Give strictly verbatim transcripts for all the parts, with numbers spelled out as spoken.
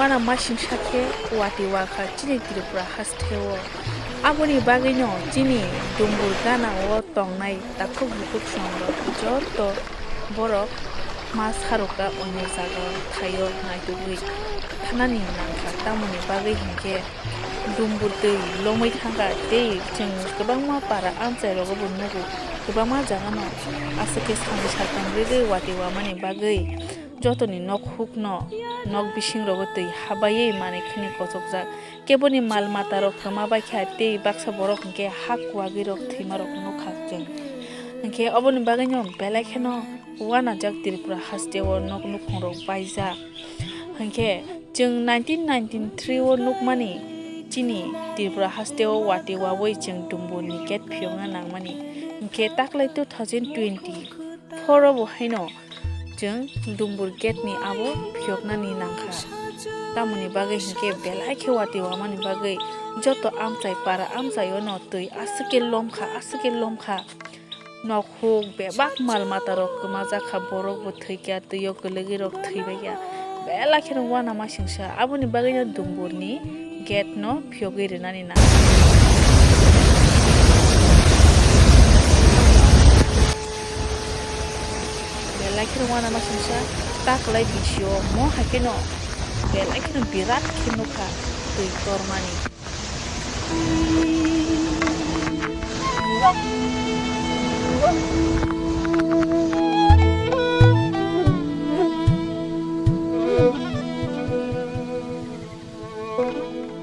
Uanamasingsa khe watwi wakha chini Tripura hasteo. Aboni bagwino chini Dumbur ganao tongnai takhuk bukhuk songrok joto borok ma sarokha onyo jagao thaio naitugwi thanani nangkha, tamoni bagwi hinkhe Dumbur twi lomwi thangkha tei chwng kwbangma para amchai rogo bo nugo, kwbangma jagano aswk khe samwi saktham rwgwi watwi wamani bagwi jotoni nok hukno nok bisingrogo twi habaiwi manwi khini kochokjak. Keboni mal matarok kwma baikha tei baksa borok hinkhe ha kuagwirok thwimarok nukha chwng. Hinkhe oboni bagwino belai kheno uanajak Tripura hasteo nok nukhungrok baijak. Hinkhe chwng nineteen ninety-three o nukmani chini Tripura hasteo watwi wawi chwng Dumburni gate phiyokna nangmani. Hinkhe taklai two thousand twenty-four o bo haino chwng Dumbur gate ni abo phiyoknani nangkha. Tamoni bagwi hinkhe belai khe watwi wamani bagwi joto amchai para amchaio no twi aswk khe lomkha, aswk khe lomkha. Nok huk bebak mal matarok kwmajakha, borok bo thwikha, twio kwlwgwirok thwibaikha. Belai kheno uanamasingsa aboni bagwino Dumburni gate no phiyogwi rwnani nang. Belai kheno uanamasingsa taklai bisio mo hai kheno belai kheno birat khe nukha twi tormani.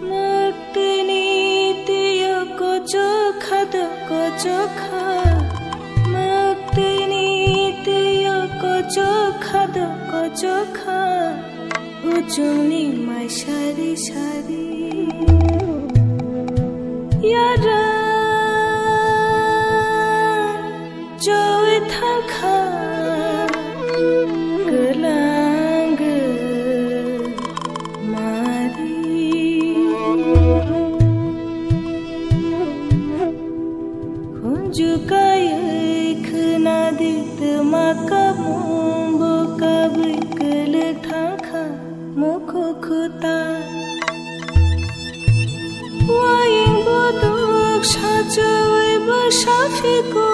Mwktwini twiyo kochokha do kochokha, mwktwini twiyo kochokha do kochokha. Kuchungni mai sari sari yara choi thangkha kwlang mari. Khunju kaiwi khwnadi twma kamung bo kabwi kwlwk thangkha mukhu khuta. Waying buduk sachawi bwsa phiko